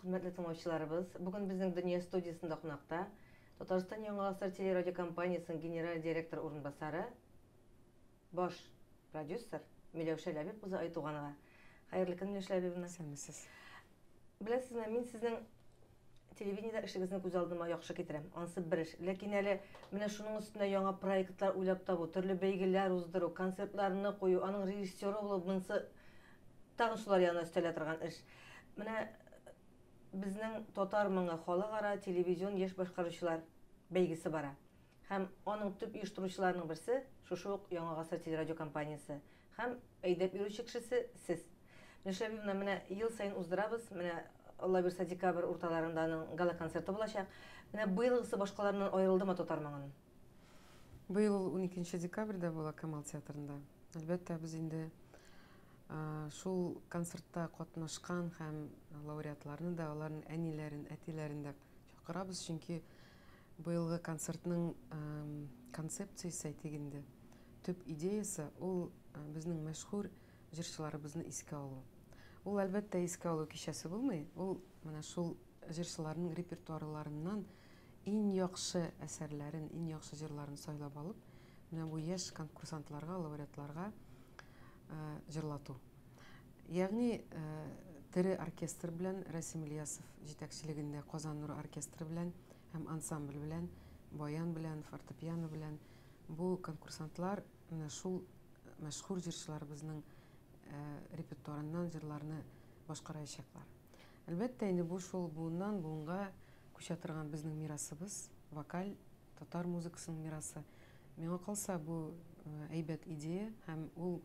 хөрмәтле тыңлаучыларыбыз. Бүген безнең Дөнья студиясендә кунакта Татарстан Яңа гасыр телерадиокомпаниясенең генераль директор урынбасары, баш продюсер Миләүшә Ләбиб кызы Айтуганова. Хәерле көн, Миләүшә Ләбибовна. Исәнмесез. Беләсезме, мин сезнең телевидениедә эшегезне күз алдыма яхшы китерәм. Ансы бер эш. Ләкин әле менә шуның өстенә яңа проектлар уйлап табу, төрле бәйгеләр уздыру, концертларны кую, аның режиссеры булу, монысы тагын шулар янына өстәлә торган эш. Менә безнең Татар моңы халыкара телевизион яшь башкаручылар бәйгесе бара. Һәм аның төп оештыручыларының берсе шушы ук Яңа гасыр телерадиокомпаниясе. Һәм әйдәп йөрүче кешесе сез. Миләүшә Әбиевна, менә ел саен уздырабыз, менә Алла бирса декабрь урталарында аның гала-концерты булачак. Менә быелгысы башкаларыннан аерылдымы Татар моңын? Быел ул 12 декабрьдә була Камал театрында. Әлбәттә, без инде шул концертта катнашкан һәм лауреатларны да, аларның әниләрен, әтиләрен дә чакырабыз, чөнки быелгы концертның концепциясе, әйтик инде, төп идеясы ул безнең мәшһүр җырчыларыбызны искә алу. Ул, әлбәттә, искә алу кичәсе булмый, ул менә шул җырчыларның репертуарларыннан иң яхшы әсәрләрен, иң яхшы җырларын сайлап алып, менә бу яшь конкурсантларга, лауреатларга җырлату. Ягъни тере оркестр белән Рәсим Ильясов җитәкчелегендә Казан нуры оркестры белән һәм ансамбль белән, баян белән, фортепиано белән бу конкурсантлар менә шул мәшһүр җырчыларыбызның репертуарыннан җырларны башкараячаклар. Әлбәттә, инде бу шул буыннан буынга күчә торган безнең мирасыбыз, вокаль татар музыкасының мирасы. Миңа калса, бу әйбәт идея һәм ул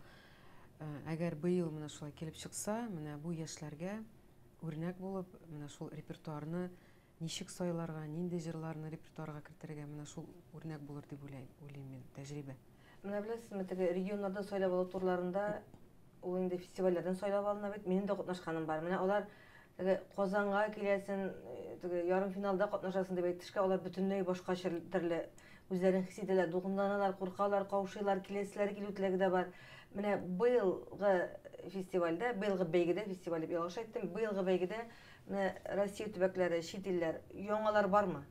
әгәр быел менә шулай килеп чыкса, менә бу яшьләргә үрнәк булып, менә шул репертуарны ничек сайларга, нинди җырларны репертуарга кертергә, менә шул үрнәк булыр дип уйлыйм, уйлыйм мин, тәҗрибә. Менә беләсезме, теге регионнарда сайлап алу турларында ул инде фестивальләрдән сайлап алына бит. Минем дә катнашканым бар. Менә алар теге Казанга киләсен, теге ярымфиналда катнашасың дип әйтешкә, алар бөтенләй башка төрле үзләрен хис итәләр, дулкынланалар, куркалар, каушыйлар, киләселәре килү теләге дә бар. Менә быелгы фестивальдә, быелгы бәйгедә, фестиваль дип ялгыш әйттем, быелгы бәйгедә менә Россия төбәкләре, чит илләр, яңалар бармы?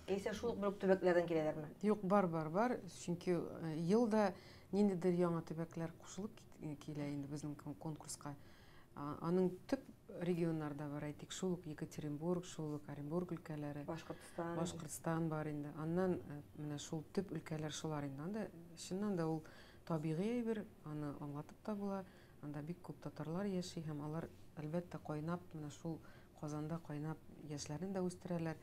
Яисә шул ук бер үк төбәкләрдән киләләрме? Юк, бар, бар, бар. Чөнки ел да ниндидер яңа төбәкләр кушылып килә инде безнең конкурска. Аның төп регионнарда бар, әйтик, шул ук Екатеринбург, шул ук Оренбург өлкәләре. Башкортстан. Башкортстан бар инде. Аннан менә шул төп өлкәләр шулар инде. Анда чыннан да ул табигый әйбер, аны аңлатып та була. Анда бик күп татарлар яши һәм алар, әлбәттә, кайнап, менә шул Казанда кайнап яшьләрен дә үстерәләр.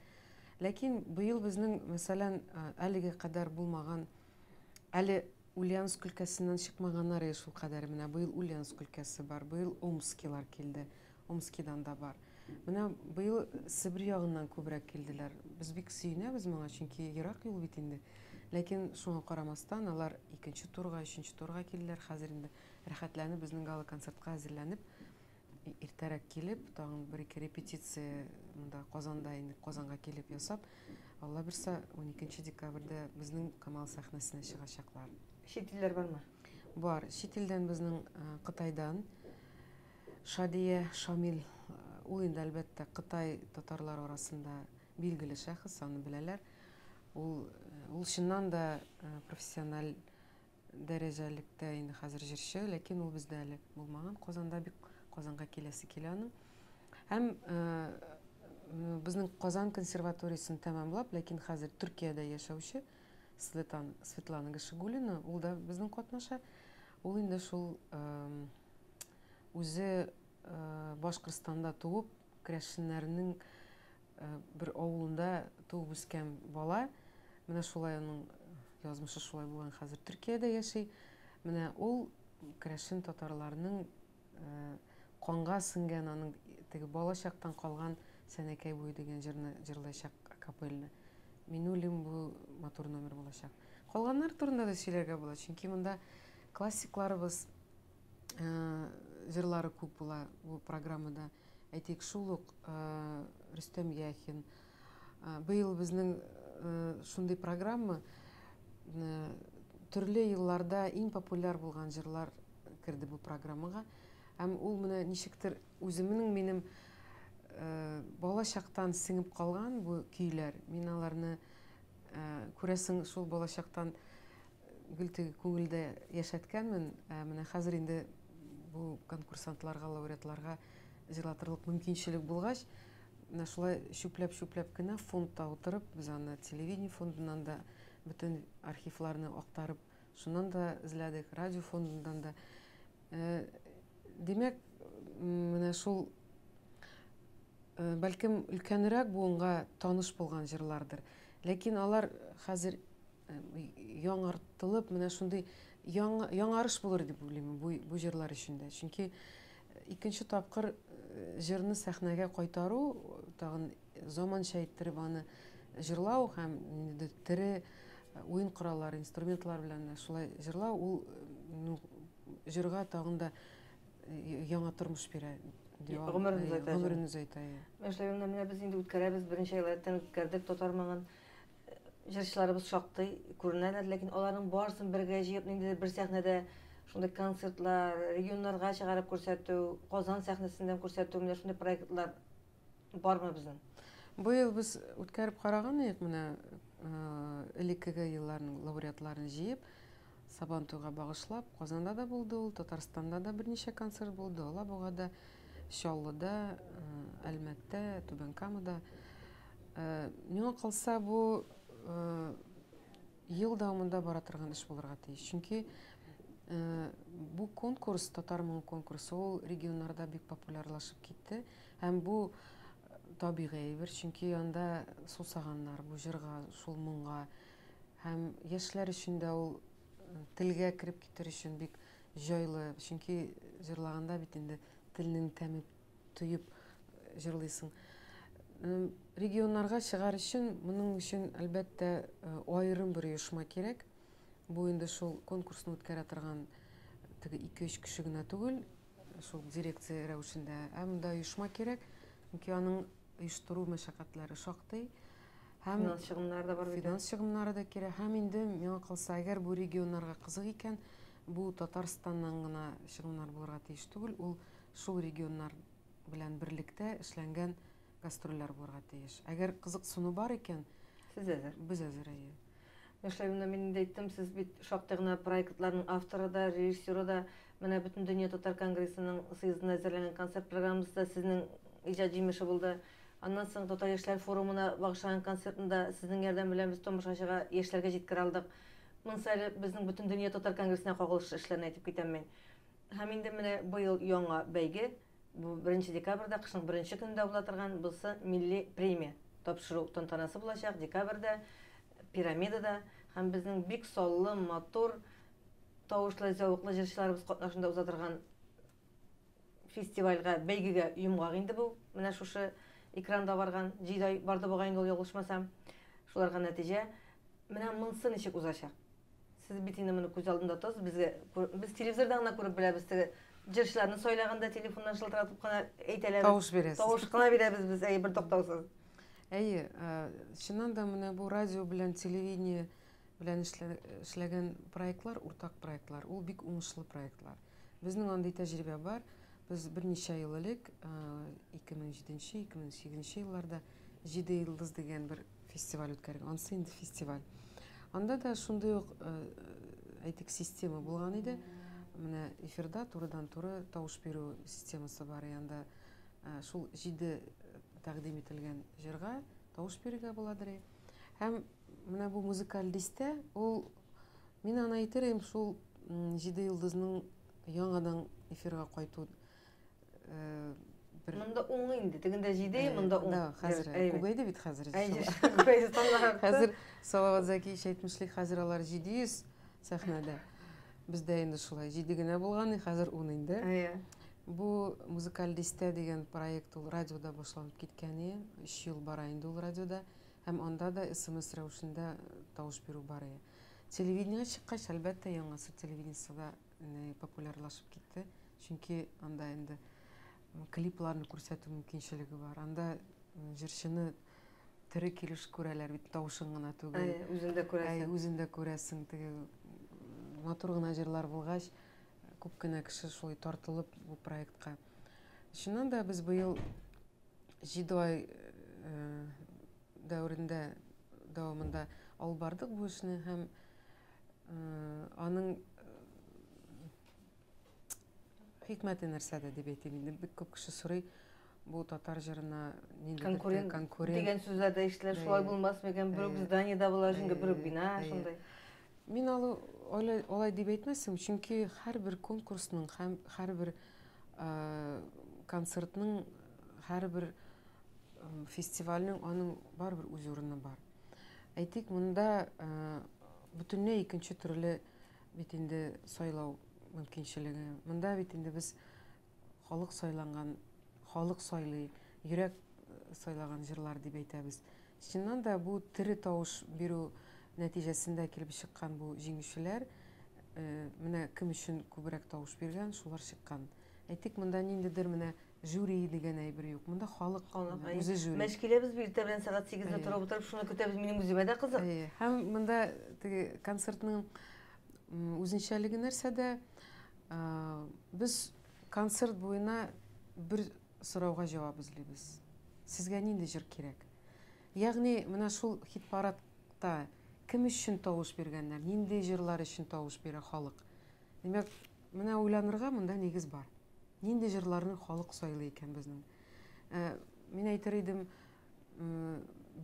Ләкин быел безнең, мәсәлән, әлегә кадәр булмаган, әле Ульяновск өлкәсеннән чыкмаганнар иде шул кадәр. Менә быел Ульяновск өлкәсе бар, быел Омскилар килде, Омскидан да бар. Менә быел Себер ягыннан күбрәк килделәр. Без бик сөенәбез моңа, чөнки ерак юл бит инде. Ләкин шуңа карамастан, алар икенче турга, өченче турга килделәр. Хәзер инде рәхәтләнеп безнең гала-концертка әзерләнеп, иртәрәк килеп, тагын бер-ике репетиция монда Казанда инде Казанга килеп ясап, Алла бирсә, 12 декабрьдә безнең Камал сәхнәсенә чыгачаклар. Чит илләр бармы? Бар. Чит илдән безнең Кытайдан Шадия Шамил, ул инде әлбәттә Кытай татарлары арасында билгеле шәхес, аны беләләр. Ул ул чыннан да профессиональ дәрәҗәлектә инде хәзер җырчы, ләкин ул бездә әле булмаган. Казанда бик Казанга киләсе килә аның. Һәм безнең Казан консерваториясен тәмамлап, ләкин хәзер Төркиядә яшәүче Светлана, Светлана Гашигуллина, ул да безнең катнаша. Ул инде шул үзе Башкортстанда туып, керәшеннәрнең бер авылында туып үскән бала. Менә шулай аның язмышы шулай булган, хәзер Төркиядә яши. Менә ул керәшен татарларының канга сеңгән, аның теге бала чактан калган Сәнәкәй буе дигән җырны җырлаячак акапельно. Мин уйлыйм, бу матур номер булачак. Калганнар турында да сөйләргә була, чөнки монда классикларыбыз җырлары күп була бу программада. Әйтик, шул ук Рөстәм Яхин. Быел безнең шундый программа төрле елларда иң популяр булган җырлар керде бу программага. Һәм ул менә ничектер үземнең минем Бала чактан сеңеп калган бу көйләр. Мин аларны, күрәсең, шул бала чактан гел теге күңелдә яшәткәнмен. Ә менә хәзер инде бу конкурсантларга, лауреатларга җырлатырлык мөмкинчелек булгач, менә шулай чүпләп-чүпләп кенә фондта утырып, без аны телевидение фондыннан да бөтен архивларны актарып, шуннан да эзләдек, радио фондыннан да. Димәк, менә шул бәлкем өлкәнрәк буынга таныш булган җырлардыр. Ләкин алар хәзер яңартылып, менә шундый яңарыш булыр дип уйлыйм бу җырлар өчен дә. Чөнки икенче тапкыр җырны сәхнәгә кайтару, тагын заманча иттереп аны җырлау һәм инде тере уен кораллары, инструментлар белән шулай җырлау, ул ну, җырга тагын да яңа тормыш бирә. Гомерен озайта. Гомерен озайта. Менә менә без инде үткәрәбез, беренче айлардан үткәрдек татар моңын. Җырчыларыбыз шактый күренәләр, ләкин аларның барысын бергә җыеп, ниндидер бер сәхнәдә шундый концертлар, регионнарга чыгарып күрсәтү, Казан сәхнәсеннән күрсәтү, менә шундый проектлар бармы безнең? Быел без үткәреп караган идек, менә элеккеге елларның лауреатларын җыеп, Сабантуйга багышлап, Казанда да булды ул, Татарстанда да берничә концерт булды, Алабугада, Чаллыда, Әлмәттә, Түбән Камада. Миңа калса, бу ел дәвамында бара торган эш булырга тиеш. Чөнки бу конкурс, Татар моңы конкурсы, ул регионнарда бик популярлашып китте. Һәм бу табигый әйбер, чөнки анда сусаганнар бу җырга, шул моңга. Һәм яшьләр өчен дә ул телгә кереп китер өчен бик җайлы. Чөнки җырлаганда бит инде телнең тәме тоеп җырлыйсың. Регионнарга чыгар өчен, моның өчен, әлбәттә, аерым бер оешма кирәк. Бу инде шул конкурсны үткәрә торган теге 2-3 кеше генә түгел, шул дирекция рәвешендә. Ә монда оешма кирәк, чөнки аның оештыру мәшәкатьләре шактый. Һәм финанс чыгымнары да бар бит. Финанс чыгымнары да кирәк. Һәм инде миңа калса, әгәр бу регионнарга кызык икән, бу Татарстаннан гына чыгымнар булырга тиеш түгел, ул шул регионнар белән берлектә эшләнгән гастрольләр булырга тиеш. Әгәр кызыксыну бар икән, сез әзер. Без әзер, әйе. Эшләвемдә мин инде әйттем, сез бит шактый гына проектларның авторы да, режиссеры да. Менә Бөтендөнья татар конгрессының съездына әзерләнгән концерт программасы да сезнең иҗат җимеше булды. Аннан соң Татар яшьләр форумына багышланган концертны да сезнең ярдәм белән без тамашачыга, яшьләргә җиткерә алдык. Монысы әле безнең Бөтендөнья татар конгрессына кагылышлы эшләрне әйтеп китәм мин. Һәм инде менә быел яңа бәйге, бу 1 декабрьдә, кышның беренче көнендә була торган, бусы милли премия тапшыру тантанасы булачак декабрьдә Пирамидада һәм безнең бик саллы, матур, тавышлы, зәвыклы җырчыларыбыз катнашында уза торган фестивальгә, бәйгегә йомгак инде бу. Менә шушы экранда барган, 7 ай барды бугай инде ул ялгышмасам. Шуларга нәтиҗә. Менә монысы ничек узачак? Сез бит инде моны күз алдында тотасыз, безгә без телевизордан гына күреп беләбез, теге җырчыларны сайлаганда телефоннан шылтыратып кына әйтәләр. Тавыш бирәсез. Тавыш кына бирәбез без, әйе, бер туктаусыз. Әйе, чыннан да менә бу радио белән телевидение белән эшләгән проектлар, уртак проектлар, ул бик уңышлы проектлар. Безнең андый тәҗрибә бар. Без берничә ел элек, 2007-2008 елларда Җиде йолдыз дигән бер фестиваль үткәргән. Ансы инде фестиваль. Анда да шундый ук, әйтик, система булган иде. Менә эфирда турыдан-туры тавыш бирү системасы бар. Анда шул җиде тәкъдим ителгән җырга тавыш бирергә буладыр. Һәм менә бу музыкаль дистә, ул мин аны әйтер идем, шул җиде йолдызның яңадан эфирга кайту бер Монда ун инде, тегендә җиде, монда ун. Да, хәзер күбәйде бит хәзер. Күбәйде, саннар артты. Хәзер Салават Зәкиевич әйтмешли, хәзер алар 700 сәхнәдә. Бездә инде шулай 7 генә булган, хәзер 10 инде. Әйе. Бу музыкаль дистә дигән проект ул радиода башланып киткән иде. 3 ел бара инде ул радиода. Һәм анда да СМС рәвешендә тавыш бирү бар иде. Телевидениегә чыккач, әлбәттә, яңасы телевидениесендә популярлашып китте. Чөнки анда инде клипларны күрсәтү мөмкинчелеге бар. Анда җырчыны тере килеш күрәләр бит, тавышын гына түгел. Әй, үзен дә күрәсең. Әй, үзен дә күрәсең. Теге матур гына җырлар булгач, күп кенә кеше шулай тартылып бу проектка. Чыннан да без быел 7 ай дәверендә дәвамында алып бардык бу эшне һәм аның хикмәте нәрсәдә дип әйтим инде. Бик күп кеше сорый, бу татар җырына ниндидер конкурент, конкурент дигән сүзләр дә ишетелә, шулай булмас микән, бер үк зданиедә була, чөнки бер үк бина шундый. Мин алай, алай дип әйтмәсем, чөнки һәрбер конкурсның һәм һәрбер концертның, һәрбер фестивальнең аның барыбер үз урыны бар. Әйтик, монда бөтенләй икенче төрле бит инде сайлау мөмкинчелеге. Монда бит инде без халык сайланган, халык сайлый, йөрәк сайлаган җырлар дип әйтәбез. Чыннан да бу тере тавыш бирү нәтиҗәсендә килеп чыккан бу җиңүчеләр, менә кем өчен күбрәк тавыш биргән, шулар чыккан. Әйтик, монда ниндидер менә жюри дигән әйбер юк. Монда халык үзе жюри. Мәш киләбез бит иртә белән сәгать 8-дә торып утырып шуны көтәбез. Минем үземә дә кызык. Һәм монда теге концертның үзенчәлеге нәрсәдә? Без концерт буена бер сорауга җавап эзлибез. Сезгә нинди җыр кирәк? Ягъни менә шул хит-парадта кем өчен тавыш биргәннәр, нинди җырлар өчен тавыш бирә халык? Димәк, менә уйланырга монда нигез бар. Нинди җырларны халык сайлый икән безнең? Мин әйтер идем,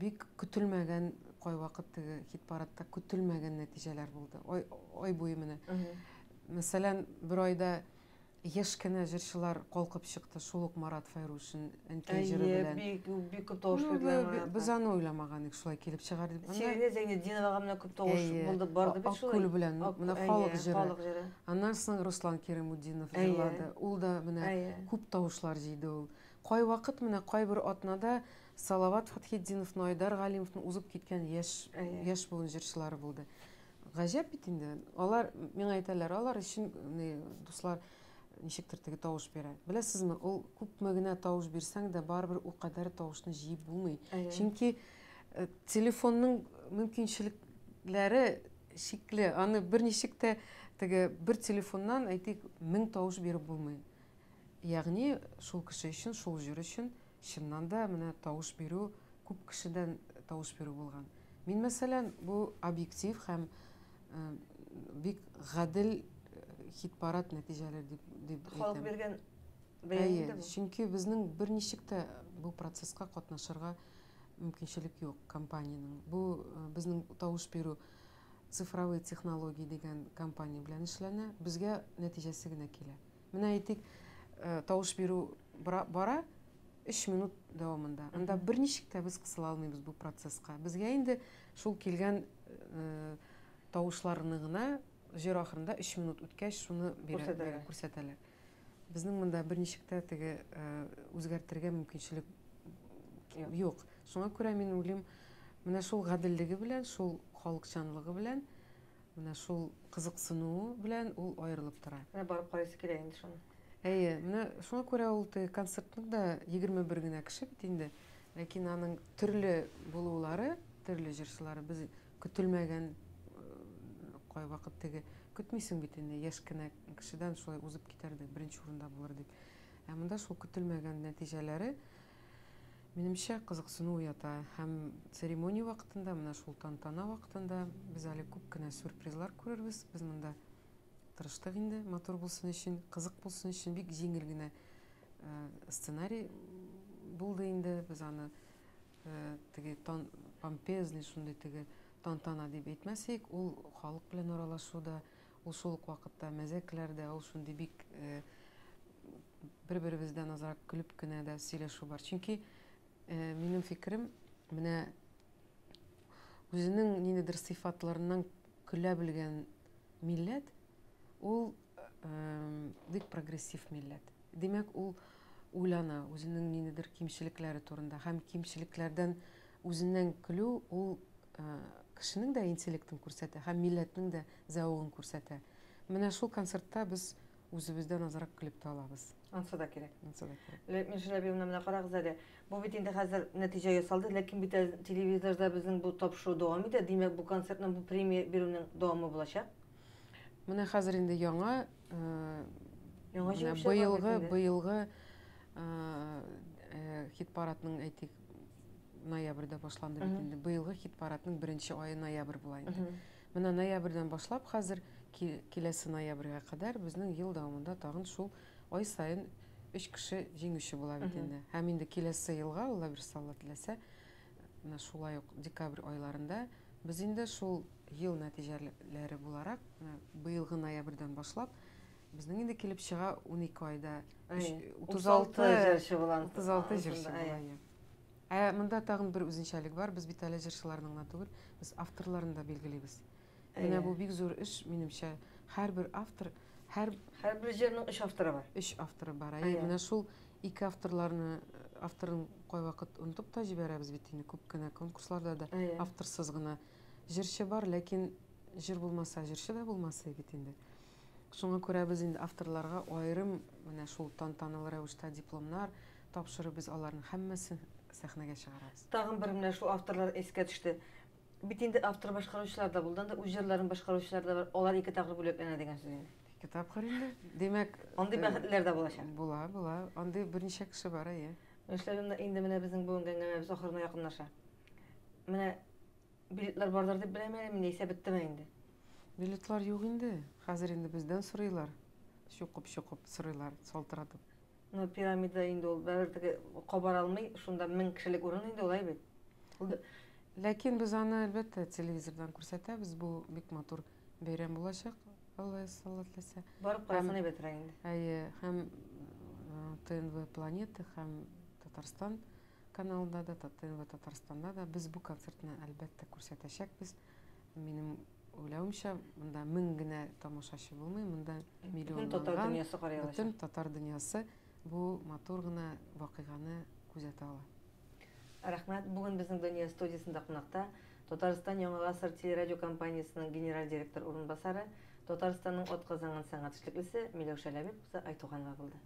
бик көтелмәгән кайвакыт теге хит-парадта көтелмәгән нәтиҗәләр булды. Ай, ай буе менә. Мәсәлән, бер айда яшь кенә җырчылар калкып чыкты, шул ук Марат Фәйрушин Әнкәй җыры белән. Бик, бик күп тавыш бирделәр Маратка. Без аны уйламаган идек, шулай килеп чыгар дип. Сиринә Зәйнетдиновага менә күп тавыш булды, барды бит шулай. Аккүл белән, менә халык җыры. Халык җыры. Аннан соң Руслан Керимутдинов җырлады. Ул да менә күп тавышлар җыйды ул. Кайвакыт менә кайбер атнада Салават Фәтхетдиновны, Айдар Галимовны узып киткән яшь, яшь буын җырчылары булды. Гаҗәп бит инде. Алар миңа әйтәләр, алар өчен дуслар ничектер теге тавыш бирә. Беләсезме, ул күпме генә тавыш бирсәң дә, барыбер ул кадәр тавышны җыеп булмый. Чөнки телефонның мөмкинчелекләре шикле. Аны берничек тә теге бер телефоннан, әйтик, 1000 тавыш биреп булмый. Ягъни шул кеше өчен, шул җыр өчен чыннан да менә тавыш бирү күп кешедән тавыш бирү булган. Мин, мәсәлән, бу объектив һәм бик гадел хит-парад нәтиҗәләре дип дип әйтәм. Халык биргән бәя инде бу. Чөнки безнең берничек тә бу процесска катнашырга мөмкинчелек юк компаниянең. Бу безнең тавыш бирү цифровые технологии дигән компания белән эшләнә. Безгә нәтиҗәсе генә килә. Менә әйтик, тавыш бирү бара 3 минут дәвамында. Анда берничек тә без кысыла алмыйбыз бу процесска. Безгә инде шул килгән тавышларны гына җыр ахырында 3 минут үткәч шуны бирә, күрсәтәләр. Безнең монда берничек тә теге үзгәртергә мөмкинчелек юк. Шуңа күрә мин уйлыйм, менә шул гаделлеге белән, шул халыкчанлыгы белән, менә шул кызыксынуы белән ул аерылып тора. Менә барып карыйсы килә инде шуны. Әйе, менә шуңа күрә ул теге концертның да 21 генә кеше бит инде. Ләкин аның төрле булулары, төрле җырчылары без көтелмәгән кайвакыт теге көтмисең бит инде яшь кенә кешедән шулай узып китәр дип, беренче урында булыр дип. Ә монда шул көтелмәгән нәтиҗәләре минемчә кызыксыну уята. Һәм церемония вакытында, менә шул тантана вакытында без әле күп кенә сюрпризлар күрербез. Без монда тырыштык инде, матур булсын өчен, кызык булсын өчен бик җиңел генә сценарий булды инде. Без аны теге помпезный шундый теге тантана дип әйтмәсәк, ул халык белән аралашу да, ул шул ук вакытта мәзәкләр дә, ул шундый бик бер-беребездән азрак көлеп кенә дә сөйләшү бар. Чөнки минем фикерем, менә үзенең ниндидер сыйфатларыннан көлә белгән милләт, ул бик прогрессив милләт. Димәк, ул уйлана үзенең ниндидер кимчелекләре турында һәм кимчелекләрдән үзеннән көлү ул кешенең дә интеллектын күрсәтә һәм милләтнең дә зәвыгын күрсәтә. Менә шул концертта без үзебездән азрак көлеп тә алабыз. Ансы да кирәк. Ансы да кирәк. Миләүшә Әбиевна, менә карагыз әле, бу бит инде хәзер нәтиҗә ясалды, ләкин бит әле телевизорда безнең бу тапшыру дәвам итә, димәк, бу концертның, бу премия бирүнең дәвамы булачак. Менә хәзер инде яңа, Яңа менә җиңүчеләр бар бит быелгы, инде. быелгы хит-парадның, әйтик, ноябрьдә башланды бит инде. Быелгы хит-парадның беренче ае ноябрь була инде. Менә ноябрьдән башлап хәзер киләсе ноябрьгә кадәр безнең ел дәвамында тагын шул ай саен өч кеше җиңүче була бит инде. Һәм инде киләсе елга, Алла бирсә, Алла теләсә, менә шулай ук декабрь айларында без инде шул ел нәтиҗәләре буларак, менә быелгы ноябрьдән башлап, безнең инде килеп чыга 12 айда 36 җырчы була. 36 җырчы була. Ә монда тагын бер үзенчәлек бар. Без бит әле җырчыларны гына түгел, без авторларын да билгелибез. Менә бу бик зур эш, минемчә. Һәрбер автор, һәр һәрбер җырның өч авторы бар. Өч авторы бар. Әйе, менә шул ике авторларны авторын кайвакыт онытып та җибәрәбез бит инде күп кенә конкурсларда да авторсыз гына җырчы бар, ләкин җыр булмаса, җырчы да булмас бит инде. Шуңа күрә без инде авторларга аерым менә шул тантаналы рәвештә дипломнар тапшырып, без аларның һәммәсен сәхнәгә чыгарабыз. Тагын бер менә шул авторлар искә төште. Бит инде автор башкаручылар да булды, анда үз җырларын башкаручылар да бар. Алар ике тапкыр бүләкләнә дигән сүз инде. Ике тапкыр инде. Димәк, андый бәхетлеләр дә булачак. Була, була. Андый берничә кеше бар, әйе. Эшләгәндә инде менә безнең бүгенге әңгәмәбез ахырына якынлаша. Менә билетлар бардыр дип беләм әле мин, яисә беттеме инде? Билетлар юк инде. Хәзер инде бездән сорыйлар. Чукып-чукып сорыйлар, шалтыратып. Ну, пирамида инде ул бәрбер теге кабара алмый, шунда 1000 кешелек урын инде ул, әй бит. Ул Ләкин без аны, әлбәттә, телевизордан күрсәтәбез. Бу бик матур бәйрәм булачак, Алла язса, Алла теләсә. Барып карасын әйбәтрәк инде. Әйе, һәм ТНВ Планета, һәм Татарстан каналында да, ТНВ Татарстанда да без бу концертны, әлбәттә, күрсәтәчәкбез. Минем уйлавымча, монда 1000 генә тамашачы булмый, монда миллионлаган бөтен татар дөньясы карый алачак. Бөтен татар дөньясы бу матур гына вакыйганы күзәтә ала. Рәхмәт. Бүген безнең Дөнья студиясендә кунакта Татарстан Яңа гасыр телерадиокомпаниясенең генераль директор урынбасары, Татарстанның атказанган сәнгать эшлеклесе Миләүшә Ләбиб кызы Айтуганова булды.